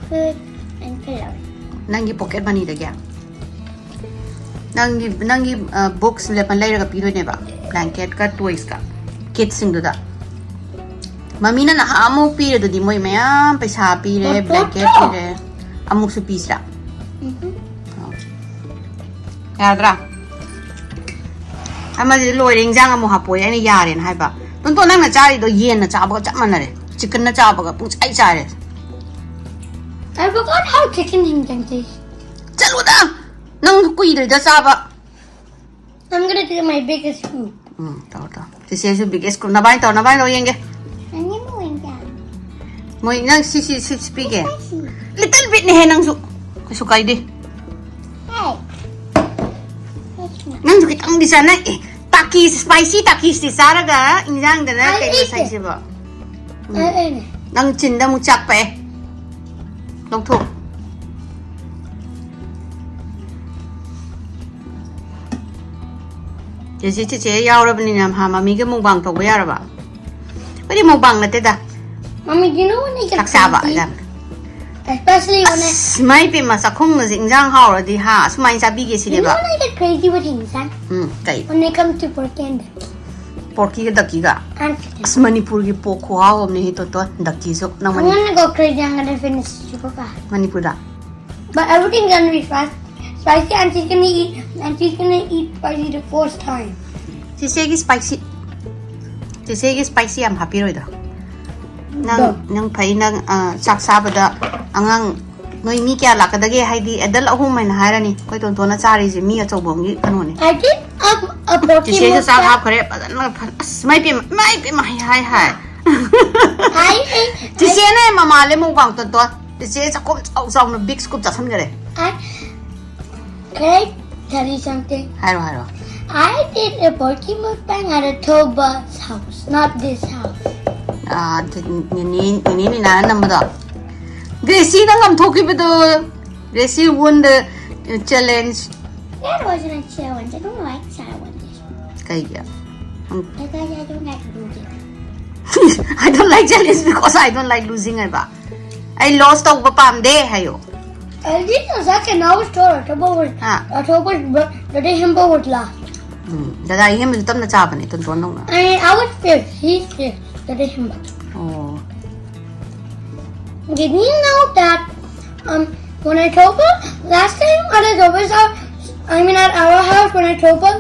food and pillows. ꯅꯪꯒꯤ ꯄꯣꯀꯦꯠ ꯃꯅꯤꯗꯒꯤ? ꯅꯪꯒꯤ, ꯅꯪꯒꯤ ꯕꯨꯛꯁ ꯂꯩꯔꯒ ꯄꯤꯗꯣꯏꯅꯦꯕ, ꯕ꯭ꯂꯦꯡꯀꯦꯠꯀ ꯇꯣꯏꯁꯀ, ꯀꯤꯠꯁꯤꯡꯗꯨꯗ꯫ ꯃꯃꯤꯅ ꯅꯍꯥꯟ ꯑꯃꯨꯛ ꯄꯤꯔꯦ ꯑꯗꯨꯗꯤ, ꯃꯣꯏ ꯃꯌꯥꯝ ꯄꯩꯁꯥ ꯄꯤꯔꯦ, ꯕ꯭ꯂꯦꯡꯀꯦꯠ ꯄꯤꯔꯦ, ꯑꯃꯨꯛꯁꯨ ꯄꯤꯁꯤꯔꯥ? Mm-hmm. ꯌꯥꯗ꯭ꯔꯥ? ꯑꯃꯗꯤ ꯂꯣꯏꯔꯦ, ꯏꯟꯖꯥꯡ ꯑꯃꯨꯛ ꯍꯥꯞꯄꯣꯏ, ꯑꯩꯅ ꯌꯥꯔꯦꯅ ꯍꯥꯏꯕ꯫ ꯇꯣꯟꯇꯣꯟ, ꯅꯪꯅ ꯆꯥꯔꯤꯗꯣ ꯌꯦꯟꯅ ꯆꯥꯕꯒ ꯆꯞ ꯃꯥꯟꯅꯔꯦ, ꯆꯤꯛꯀꯟꯅ ꯆꯥꯕꯒ ꯄꯨꯡꯆꯥꯏ ꯆꯥꯏꯔꯦ꯫ I forgot how chicken can taste. ꯆꯠꯂꯨꯗ! ꯅꯪ ꯀꯨꯏꯗ꯭ꯔꯤꯗ ꯆꯥꯕ꯫ I'm gonna do my biggest scoop. ꯎꯝ, ꯇꯧꯔꯣ, ꯇꯧꯔꯣ꯫ ꯆꯤꯆꯦꯁꯨ ꯕꯤꯒꯦꯁ ꯁ꯭ꯀꯨꯜ꯫ ꯅꯕꯥꯏ ꯇꯧꯔꯣ, ꯅꯕꯥꯏ ꯂꯧ ꯌꯦꯡꯒꯦ꯫ And you moving down. ꯃꯣꯏ, ꯅꯪ ꯁꯤ, ꯁꯤ, ꯁꯤ, ꯁꯤ ꯄꯤꯒꯦ꯫ Spicy. ꯂꯤꯇꯜ ꯕꯤꯠꯅꯦꯍꯦ ꯅꯪꯁꯨ꯫ ꯀꯩꯁꯨ ꯀꯥꯏꯗꯦ꯫ Hey. That's not ꯅꯪꯁꯨ ꯈꯤꯇꯪꯗꯤ ꯆꯥꯅꯩ꯫ ꯑꯦ, ꯇꯥꯀꯤꯁ, ꯁ꯭ꯄꯥꯏꯁꯤ ꯇꯥꯀꯤꯁꯇꯤ ꯆꯥꯔꯒ ꯏꯟꯖꯥꯡꯗꯅ ꯑꯩ ꯀꯩꯅꯣ ꯂꯩꯇꯦ꯫ ꯁꯥꯏꯁꯤꯕꯣ? I ate it. ꯅꯪ ꯆꯤꯟꯗ ꯑꯃꯨꯛ ꯆꯥꯛꯄꯛꯑꯦ꯫ ꯂꯧꯊꯣꯛ꯫ ꯆꯦꯆꯦ, ꯆꯦꯆꯦ ꯌꯥꯎꯔꯕꯅꯤꯅ ꯃꯍꯥ ꯃꯃꯤꯒ ꯃꯨꯛꯕꯥꯡ ꯇꯧꯕ ꯌꯥꯔꯕ? ꯑꯩꯈꯣꯏꯗꯤ ꯃꯨꯛꯕꯥꯡ ꯅꯠꯇꯦꯗ꯫ Mommy, do you know when I get ꯆꯥꯛ ꯆꯥꯕ crazy? ꯌꯥꯝ꯫ Especially when I, ꯑꯁ, ꯏꯃꯥꯏ ꯄꯦꯝꯃ, ꯆꯥꯛꯈꯨꯝꯒꯁꯦ ꯏꯟꯖꯥꯡ ꯍꯥꯎꯔꯗꯤ ꯍꯥ, ꯁꯨꯃꯥꯏꯅ ꯆꯥꯕꯤꯒꯦ you know ꯁꯤꯅꯦꯕ꯫ When I get crazy with things, huh? ꯎꯝ, ꯀꯩ? When it comes to pork and duck. ꯄꯣꯔꯀꯤꯒ ꯗꯛꯀꯤꯒ? I'm chicken. ꯑꯁ, ꯃꯅꯤꯄꯨꯔꯒꯤ ꯄꯣꯛ ꯈꯨꯍꯥꯎ ꯑꯃꯅꯦ ꯇꯣꯟꯇꯣꯟ, ꯗꯛꯀꯤꯁꯨ꯫ ꯅꯪ I'm gonna go crazy. I'm gonna finish the chicken. ꯃꯅꯤꯄꯨꯔꯗ? But everything's gonna be spicy. Spicy, and she's gonna eat, and she's gonna eat spicy the first time. ꯆꯤꯆꯦꯒꯤ spicy, ꯆꯤꯆꯦꯒꯤ spicy ꯌꯥꯝ ꯍꯥꯞꯄꯤꯔꯣꯏꯗ꯭ꯔꯣ? ꯅꯪ ꯗꯣ꯫ ꯅꯪ ꯐꯩ, ꯅꯪ ꯑ, ꯆꯥꯛ ꯆꯥꯕꯗ ꯑꯉꯥꯡ ꯅꯣꯏ ꯃꯤ ꯀꯌꯥ ꯂꯥꯛꯀꯗꯒꯦ? ꯍꯥꯏꯗꯤ ꯑꯦꯗꯜ ꯑꯍꯨꯝ ꯍꯥꯏꯅ ꯍꯥꯏꯔꯅꯤ, ꯑꯩꯈꯣꯏ ꯇꯣꯟꯇꯣꯟꯅ ꯆꯥꯔꯤꯁꯦ ꯃꯤ ꯑꯆꯧꯕ ꯑꯃꯒꯤ ꯀꯩꯅꯣꯅꯦ꯫ I did a, a Pokemon. ꯆꯤꯆꯦꯁꯨ ꯆꯥꯛ ꯍꯥꯞꯈ꯭ꯔꯦ ꯐꯖꯅ ꯐ-, ꯑꯁ ꯃꯥꯏ ꯄꯦꯝꯃ, ꯃꯥꯏ ꯄꯦꯝꯃ, ꯍꯥꯏ ꯍꯥꯏ ꯍꯥꯏ꯫ I ate. ꯆꯤꯆꯦꯅꯦ ꯃꯃꯥꯜꯂꯦ ꯃꯨꯛꯕꯥꯡ ꯇꯣꯟꯇꯣꯟ꯫ ꯆꯤꯆꯦ ꯆꯥꯛꯈꯨꯝ ꯆꯥꯎ ꯆꯥꯎꯅ big ꯁ꯭ꯀꯨꯞ ꯆꯥꯁꯟꯈꯔꯦ꯫ I, can I tell you something? ꯍꯥꯏꯔꯣ ꯍꯥꯏꯔꯣ꯫ I did a Pokemon thing at a Toba's house, not this house. ꯑꯥ, ꯅꯤꯅꯤ ꯅꯤꯅꯤ ꯅꯤꯅꯥꯅ ꯅꯝꯕꯗꯣ꯫ ꯒ꯭ꯔꯦꯁꯤꯅ ꯉꯝꯊꯣꯛꯈꯤꯕꯗꯣ꯫ Gracie won the challenge. That wasn't a challenge. I don't like challenges. ꯀꯩꯒꯤ? Because I don't like losing. I don't like challenge because I don't like losing ꯍꯥꯏꯕ꯫ ꯑꯩ loss ꯇꯧꯕ ꯄꯥꯝꯗꯦ ꯍꯥꯏꯌꯣ꯫ I did a second. I was told October was, Ah. October was, but the day him was last. ꯎꯝ, ꯗꯗꯥ ꯏꯍꯦꯟꯕꯁꯨ ꯇꯞꯅ ꯆꯥꯕꯅꯦ ꯇꯣꯟꯇꯣꯟꯗꯧꯅ꯫ I, I was fifth. He's fifth. The day him. ꯑꯣ꯫ Did you know that, um, when I told her last time at October's house, I mean at our house, when I told her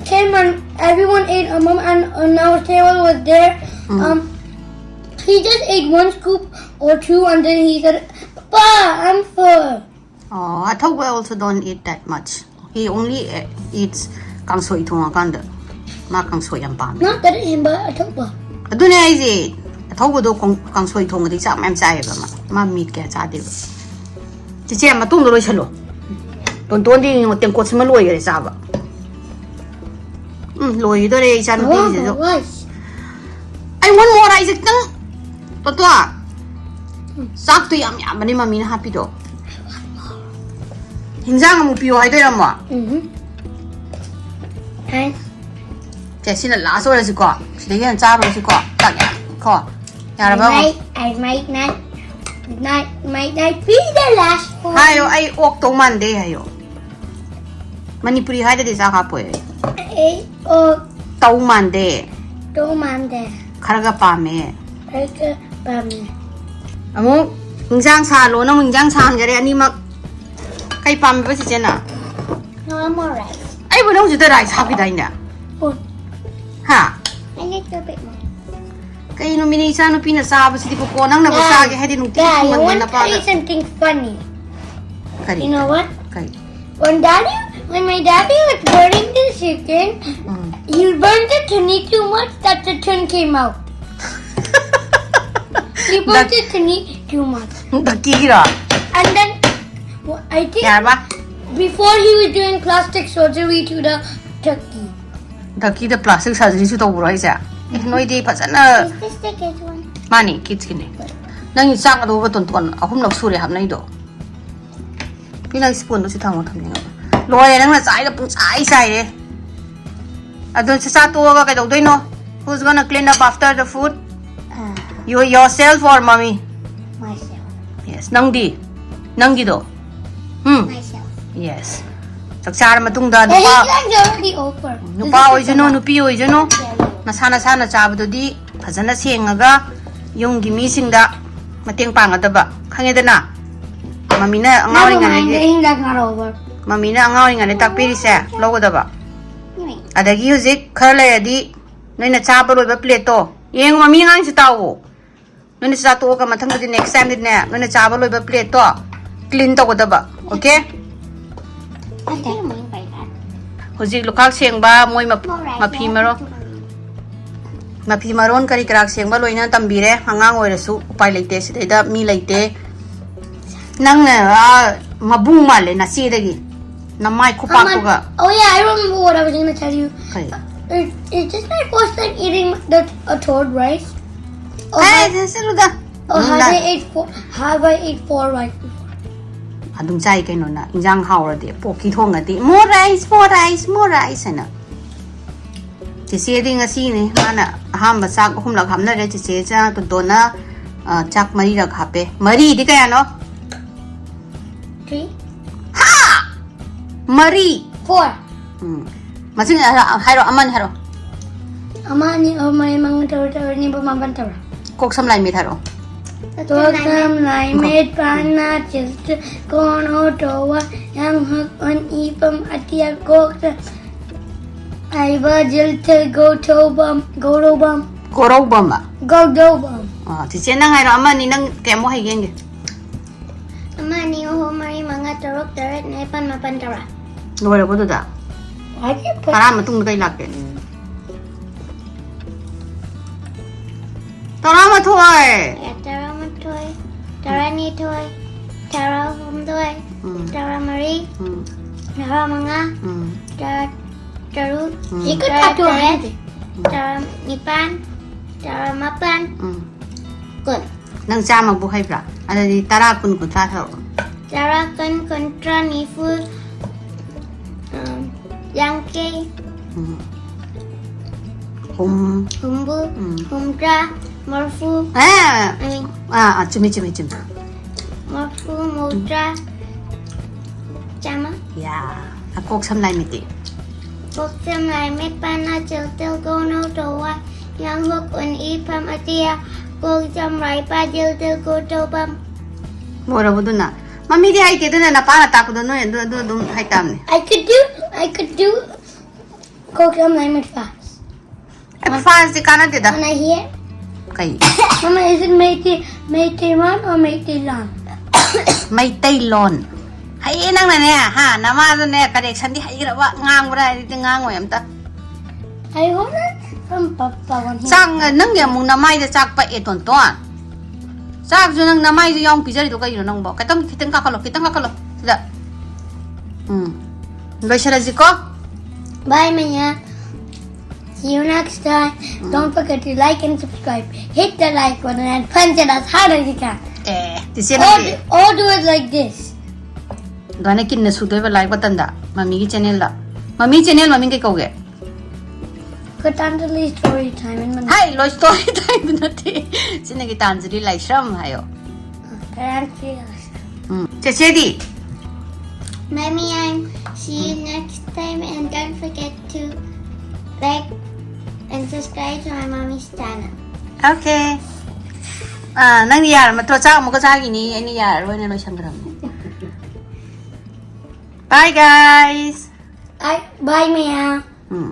came and everyone ate, um, and, and our table was there. Mm. Um, he just ate one scoop or two, and then he said, "Papa, I'm full." ꯑꯣ, ꯑꯊꯧꯕ also don't eat that much. He only uh, eats ꯀꯥꯡꯁꯣꯏ ꯊꯣꯡꯉꯀꯥꯟꯗ꯫ ꯃꯥ ꯀꯥꯡꯁꯣꯏ ꯌꯥꯝ ꯄꯥꯝꯃꯦ꯫ Not that him, but October. ꯑꯗꯨꯅꯦ ꯑꯩꯁꯦ ꯑꯊꯧꯕꯗꯣ ꯀꯥꯡ-, ꯀꯥꯡꯁꯣꯏ ꯊꯣꯡꯉꯗꯤ ꯆꯥꯛ ꯃꯌꯥꯝ ꯆꯥꯏꯌꯦꯕ ꯃꯥ꯫ ꯃꯥ ꯃꯤꯠ ꯀꯌꯥ ꯆꯥꯗꯦꯕ꯫ ꯆꯤꯆꯦ ꯃꯇꯨꯡꯗ ꯂꯣꯏꯁꯜꯂꯣ꯫ ꯇꯣꯟꯇꯣꯟꯗꯤ ꯌꯦꯡꯉꯣ ꯇꯦꯡꯀꯣꯠꯁꯤꯃ ꯂꯣꯏꯈꯔꯦ ꯆꯥꯕ꯫ ꯎꯝ, ꯂꯣꯏꯈꯤꯗꯣꯔꯦ I want ꯏꯆꯥꯅꯨꯄꯤꯒꯤꯁꯤꯁꯨ꯫ the rice. ꯑꯩ ꯋꯥꯟ ꯃꯣꯔ ꯍꯥꯏꯁꯦ ꯈꯤꯇꯪ ꯇꯣꯟꯇꯣ꯫ ꯆꯥꯛꯇꯣ ꯌꯥꯝ ꯌꯥꯝꯕꯅꯦ ꯃꯃꯤꯅ ꯍꯥꯞꯄꯤꯗꯣ꯫ ꯍꯤꯟꯖꯥꯡ ꯑꯃꯨꯛ ꯄꯤꯌꯣ ꯍꯥꯏꯗꯣꯏꯔꯝꯃꯣ? Mm-hmm. And ꯁꯦ ꯁꯤꯅ ꯂꯥꯁ ꯑꯣꯏꯔꯁꯤꯀꯣ꯫ ꯁꯤꯗꯒꯤ ꯍꯦꯟꯅ ꯆꯥꯔꯣꯏꯁꯤꯀꯣ꯫ ꯆꯥꯛ ꯌꯥꯝ ꯀꯣ꯫ ꯌꯥꯔꯕ? I might, I might not, not, might not be the last one. ꯍꯥꯏꯌꯣ ꯑꯩ ꯑꯣꯛ ꯇꯧ ꯃꯥꯟꯗꯦ ꯍꯥꯏꯌꯣ꯫ ꯃꯅꯤꯄꯨꯔꯤ ꯍꯥꯏꯗꯗꯤ ꯆꯥꯛ ꯍꯥꯞꯄꯣꯏ꯫ I, oh, ꯇꯧ ꯃꯥꯟꯗꯦ꯫ don't mind that. ꯈꯔꯒ ꯄꯥꯝꯃꯦ꯫ I could, um, ꯑꯃꯨꯛ ꯏꯟꯖꯥꯡ ꯁꯥꯍꯜꯂꯣ ꯅꯪ ꯏꯟꯖꯥꯡ ꯁꯥꯍꯟꯈꯔꯦ ꯑꯅꯤꯃꯛ꯫ ꯑꯩ ꯄꯥꯝꯃꯤꯕ ꯆꯤꯆꯦꯅ? No, I'm alright. ꯑꯩꯕꯨ ꯅꯪ ꯍꯧꯖꯤꯛꯇ ꯔꯥꯏꯁ ꯍꯥꯞꯈꯤꯗꯥꯏꯅꯦ? Oh, ꯍꯥ? a little bit more. ꯀꯩꯅꯣ ꯃꯤꯅꯦ ꯏꯆꯥ ꯅꯨꯄꯤꯅ ꯆꯥꯕꯁꯤꯗꯤ ꯀꯣ ꯅꯪꯅꯕꯨ ꯆꯥꯒꯦ ꯍꯥꯏꯗꯤ ꯅꯨꯡꯇꯤꯒꯤ Guys, I ꯊꯣꯡꯉꯣ want to tell ꯅꯄꯥꯗ꯫ You something funny. ꯀꯔꯤ? You know what? ꯀꯔꯤ? When daddy, when my daddy was burning the chicken, um. He burned it to me too much that the tun came out. He burned it to me too much. ꯙꯛꯀꯤꯒꯤꯔꯣ? And then, well, I think ꯌꯥꯔꯕ? Before he was doing plastic surgery to the turkey. ꯙꯛꯀꯤꯗ plastic surgeryꯁꯨ ꯇꯧꯕ꯭ꯔꯣ ꯑꯩꯁꯦ? ꯑꯦ, ꯅꯣꯏꯗꯤ ꯐꯖꯅ Is this the good one? ꯃꯥꯅꯤ, kidsꯀꯤꯅꯦ꯫ ꯅꯪꯒꯤ ꯆꯥꯛ ꯑꯗꯨꯒ ꯇꯣꯟꯇꯣꯟ ꯑꯍꯨꯝꯂꯛ ꯁꯨꯔꯦ ꯍꯥꯞꯅꯩꯗꯣ꯫ ꯄꯤ, ꯅꯪ spoonꯗꯣ ꯁꯤ ꯊꯝꯃꯣ, ꯊꯝꯅꯤꯡꯉꯕ꯫ ꯂꯣꯏꯔꯦ, ꯅꯪꯅ ꯆꯥꯏꯗ ꯄꯨꯡꯆꯥꯏ ꯆꯥꯏꯔꯦ꯫ ꯑꯗꯣ ꯆꯥꯛꯆꯥ ꯇꯣꯛꯑꯒ ꯀꯩꯗꯧꯗꯣꯏꯅꯣ? Who's gonna clean up after the food? Uh, You yourself or mommy? Myself. Yes, ꯅꯪꯗꯤ? ꯅꯪꯒꯤꯗꯣ? ꯎꯝ? Myself. Yes. ꯆꯥꯛ ꯆꯥꯔ ꯃꯇꯨꯡꯗ Hey, ꯅꯨꯄꯥ you guys already over. ꯅꯨꯄꯥ ꯑꯣꯏꯖꯅꯨ, ꯅꯨꯄꯤ ꯑꯣꯏꯖꯅꯨ, ꯅꯁꯥ ꯅꯁꯥꯅ ꯆꯥꯕꯗꯨꯗꯤ ꯐꯖꯅ ꯁꯦꯡꯉꯒ ꯌꯨꯝꯒꯤ ꯃꯤꯁꯤꯡꯗ ꯃꯇꯦꯡ ꯄꯥꯡꯒꯗꯕ, ꯈꯪꯉꯦꯗꯅ? ꯃꯃꯤꯅ ꯑꯉꯥꯡ Never mind, ꯑꯣꯏꯔꯤꯉꯩꯗꯒꯤ the thing got over. ꯃꯃꯤꯅ ꯑꯉꯥꯡ ꯑꯣꯏꯔꯤꯉꯩꯗ ꯇꯥꯛꯄꯤꯔꯤꯁꯦ ꯂꯧꯒꯗꯕ꯫ Anyway, ꯑꯗꯒꯤ ꯍꯧꯖꯤꯛ ꯈꯔ ꯂꯩꯔꯗꯤ ꯅꯣꯏꯅ ꯆꯥꯕ ꯂꯣꯏꯕ plateꯇꯣ ꯌꯦꯡꯉꯨ, ꯃꯃꯤ ꯑꯉꯥꯡꯁꯤ ꯇꯥꯎꯋꯣ꯫ ꯅꯣꯏꯅ ꯆꯥꯛ ꯆꯥ ꯇꯣꯛꯑꯒ ꯃꯊꯪꯗꯗꯤ next timeꯗꯤꯅꯦ, ꯅꯣꯏꯅ ꯆꯥꯕ ꯂꯣꯏꯕ plateꯇꯣ clean ꯇꯧꯒꯗꯕ, okay? I think I'm going by that. ꯍꯧꯖꯤꯛ ꯂꯨꯈꯥꯛ ꯁꯦꯡꯕ, ꯃꯣꯏ ꯃꯞ- Alright, ꯃꯐꯤ yeah, ꯃꯔꯣꯟ that's what I mean. ꯃꯐꯤ ꯃꯔꯣꯟ ꯀꯔꯤ ꯀꯔꯥ ꯁꯦꯡꯕ ꯂꯣꯏꯅ ꯇꯝꯕꯤꯔꯦ꯫ ꯑꯉꯥꯡ ꯑꯣꯏꯔꯁꯨ ꯎꯄꯥꯏ ꯂꯩꯇꯦ, ꯁꯤꯗꯩꯗ ꯃꯤ ꯂꯩꯇꯦ꯫ ꯅꯪꯅ ꯑꯥ ꯃꯕꯨꯡ ꯃꯥꯜꯂꯦ ꯅꯆꯦꯗꯒꯤ, ꯅꯃꯥꯏ ꯈꯨꯄꯥꯛꯇꯨꯒ꯫ Oh yeah, I remember what I was gonna tell you. ꯀꯩ? It, it's just my first time eating the a third rice. Oh, A, have, ꯆꯠꯁꯤꯜꯂꯨꯗ꯫ oh, have ꯅꯨꯡꯗꯥꯡ- I ate four? Have I ate four rice before? ꯑꯗꯨꯝ ꯆꯥꯏ ꯀꯩꯅꯣ ꯅꯪ, ꯏꯟꯖꯥꯡ ꯍꯥꯎꯔꯗꯤ꯫ ꯄꯣꯛꯀꯤ ꯊꯣꯡꯉꯗꯤ "More rice, more rice, more rice" ꯍꯥꯏꯅ꯫ ꯆꯦꯆꯦꯗꯤ ꯉꯁꯤꯅꯦ ꯃꯥꯅ ꯑꯍꯥꯟꯕ ꯆꯥꯛ ꯑꯍꯨꯝꯂꯛ ꯍꯥꯞꯅꯔꯦ꯫ ꯆꯦꯆꯦ ꯆꯥ ꯇꯣꯟꯇꯣꯟꯅ, ꯑ, ꯆꯥꯛ ꯃꯔꯤꯔꯛ ꯍꯥꯞꯄꯦ꯫ ꯃꯔꯤꯗꯤ ꯀꯌꯥꯅꯣ? Three? ꯃꯔꯤ꯫ Four. ꯎꯝ꯫ ꯃꯁꯤꯡ ꯍꯥꯏꯔꯣ, ꯍꯥꯏꯔꯣ, ꯑꯃꯅꯤ ꯍꯥꯏꯔꯣ꯫ ꯑꯃ, ꯑꯅꯤ, ꯑꯍꯨꯝ, ꯃꯔꯤ, ꯃꯉꯥ, ꯇꯔꯨꯛ, ꯇꯔꯦꯠ, ꯅꯤꯄꯥꯜ, ꯃꯥꯄꯜ, ꯇꯔꯥ꯫ ꯀꯣꯛ ꯁꯝ ꯂꯥꯏ ꯃꯤꯠ ꯍꯥꯏꯔꯣ꯫ Toktam laimit pana chiltu kono towa yang hok on ipam atia kokta aiba jiltu go tobam go robam. ꯀꯣꯔꯧꯕꯝ꯫ Go dobam. ꯑꯥ, ꯆꯤꯆꯦ ꯅꯪ ꯍꯥꯏꯔꯣ, ꯑꯃ ꯑꯅꯤ ꯅꯪ ꯀꯌꯥꯃꯨꯛ ꯍꯩꯒꯦ ꯌꯦꯡꯒꯦ꯫ ꯑꯃ, ꯑꯅꯤ, ꯑꯍꯨꯝ, ꯃꯔꯤ, ꯃꯉꯥ, ꯇꯔꯨꯛ, ꯇꯔꯦꯠ, ꯅꯤꯄꯥꯜ, ꯃꯥꯄꯜ, ꯇꯔꯥ꯫ ꯂꯣꯏꯔꯕꯣ ꯑꯗꯨꯗ? ꯍꯥꯏꯗꯤ ꯇꯔꯥ ꯃꯇꯨꯡꯗ ꯀꯩ ꯂꯥꯛꯀꯦ? ꯇꯔꯥꯃꯥꯊꯣꯏ꯫ ꯇꯔꯥꯃꯥꯊꯣꯏ, ꯇꯔꯥꯅꯤꯊꯣꯏ, ꯇꯔꯥꯍꯨꯝꯗꯣꯏ, ꯎꯝ꯫ ꯇꯔꯥꯃꯔꯤ, ꯎꯝ, ꯇꯔꯥꯃꯉꯥ, ꯎꯝ, ꯇꯔꯥ ꯇꯔꯨꯛ, ꯎꯝ꯫ ꯇꯔꯥ ꯇꯔꯦꯠ, ꯇꯔꯥ ꯅꯤꯄꯥꯜ, ꯇꯔꯥ ꯃꯥꯄꯜ, ꯎꯝ꯫ ꯀꯨꯟ꯫ ꯅꯪ ꯆꯥꯝꯃꯕꯨ ꯍꯩꯕ꯭ꯔꯥ? ꯑꯗꯨꯗꯤ ꯇꯔꯥ, ꯀꯨꯟ, ꯀꯨꯟꯊ꯭ꯔꯥ ꯁꯥꯔꯛꯑꯣ꯫ ꯇꯔꯥ, ꯀꯨꯟ, ꯀꯨꯟꯊ꯭ꯔꯥ, ꯅꯤꯐꯨ, ꯎꯝ, ꯌꯥꯡꯈꯩ, ꯎꯝ꯫ ꯍꯨꯝ꯫ ꯍꯨꯝꯐꯨ, ꯎꯝ꯫ ꯍꯨꯝꯗ꯭ꯔꯥ, ꯃꯔꯤꯐꯨ, ꯑꯦ! ꯎꯝ, ꯑꯥ, ꯑꯥ, ꯆꯨꯝꯃꯤ, ꯆꯨꯝꯃꯤ, ꯆꯨꯝꯃꯤ꯫ ꯃꯔꯤꯐꯨ, ꯃꯧꯗ꯭ꯔꯥ, ꯆꯥꯝꯃ꯫ ꯌꯥ꯫ ꯑꯀꯣꯛ ꯁꯝ ꯂꯥꯏ ꯃꯤꯇꯤ꯫ ꯀꯣꯛꯆꯝ ꯂꯥꯏꯃꯤꯠ ꯄꯥꯅ ꯆꯤꯜꯇꯤꯜ ꯒꯣꯅꯧ ꯇꯧꯋꯥ ꯌꯥꯡꯍꯣꯛ ꯎꯟ ꯏ ꯐꯝ ꯑꯇꯤꯌꯥ ꯀꯣꯛꯆꯝ ꯂꯥꯏ ꯄꯥ ꯖꯤꯜꯇꯤꯜ ꯒꯣ ꯇꯧꯕꯝ꯫ ꯂꯣꯏꯔꯕꯗꯨꯅ? ꯃꯃꯤꯗꯤ ꯍꯩꯇꯦ, ꯑꯗꯨꯅ ꯅꯄꯥꯅ ꯇꯥꯛꯄꯗꯣ ꯅꯣꯏ ꯑꯗꯨ, ꯑꯗꯨ ꯑꯗꯨꯝ ꯍꯩꯇꯥꯝꯅꯦ꯫ I could do, I could do ꯀꯣꯛꯆꯝ ꯂꯥꯏꯃꯤꯠ ꯄꯥ꯫ ꯑꯦ, ꯐꯥꯁꯇꯤ ꯀꯥꯟꯅꯗꯦꯗ꯫ Wanna hear? ꯀꯩ? Mama, is it Meitei, Meitei man or Meitei lan? Meiteilon. ꯍꯩꯌꯦ ꯅꯪꯅꯅꯦ, ꯍꯥ? ꯅꯃꯥꯗꯅꯦ, ꯀꯔꯦꯛꯁꯟꯗꯤ ꯍꯩꯈ꯭ꯔꯕ, ꯉꯥꯡꯕ꯭ꯔꯥ ꯍꯥꯏꯗꯤ ꯉꯥꯡꯉꯣꯏ ꯑꯝꯇ꯫ I wanna from Papa one here. ꯆꯥꯛ, ꯅꯪꯒꯤ ꯑꯃꯨꯛ ꯅꯃꯥꯏꯗ ꯆꯥꯛ ꯄꯛꯑꯦ, ꯇꯣꯟꯇꯣꯟ꯫ ꯆꯥꯛꯁꯨ ꯅꯪ ꯅꯃꯥꯏꯁꯨ ꯌꯥꯎꯅ ꯄꯤꯖꯔꯤꯗꯣ ꯀꯩꯒꯤꯅꯣ ꯅꯪꯕꯣ? ꯈꯤꯇꯪ, ꯈꯤꯇꯪ ꯀꯥꯈꯠꯂꯣ, ꯈꯤꯇꯪ ꯀꯥꯈꯠꯂꯣ꯫ ꯁꯤꯗ꯫ ꯎꯝ꯫ ꯂꯣꯏꯁꯤꯜꯂꯁꯤꯀꯣ? Bye, Maya. See you next time. Don't forget to like and subscribe. Hit the like button and punch it as hard as you can. A, ꯇꯤꯆꯦ Or, ꯅꯪꯗꯤ or do it like this. ꯑꯗꯨꯃꯥꯏꯅ ꯀꯤꯟꯅ ꯁꯨꯗꯣꯏꯕ like ꯕꯇꯟꯗ, ꯃꯃꯤꯒꯤ ꯆꯦꯅꯦꯜꯗ꯫ ꯃꯃꯤ channel ꯃꯃꯤꯡ ꯀꯩ ꯀꯧꯒꯦ? Gitanjali story time in Manipur. ꯍꯥꯏ, ꯂꯣꯏ story time ꯅꯠꯇꯦ꯫ ꯁꯤꯅ ꯒꯤꯇꯥꯟꯖꯂꯤ ꯂꯥꯏꯁ꯭ꯔꯝ ꯍꯥꯏꯌꯣ꯫ Gitanjali. Um. ꯆꯦꯆꯦꯗꯤ? Mommy, I'm see you next time and don't forget to like and subscribe to my mommy's channel. Okay. ꯑꯥ, ꯅꯪꯗꯤ ꯌꯥꯔꯝꯃꯗ꯭ꯔꯣ? ꯆꯥꯛ ꯑꯃꯨꯛꯀ ꯆꯥꯈꯤꯅꯤ, ꯑꯩꯅ ꯌꯥꯔꯔꯣꯏꯅ ꯂꯣꯏꯁꯟꯈ꯭ꯔꯕꯅꯤ. Bye, guys. Bye, bye, ꯃꯌꯥꯝ. ꯎꯝ.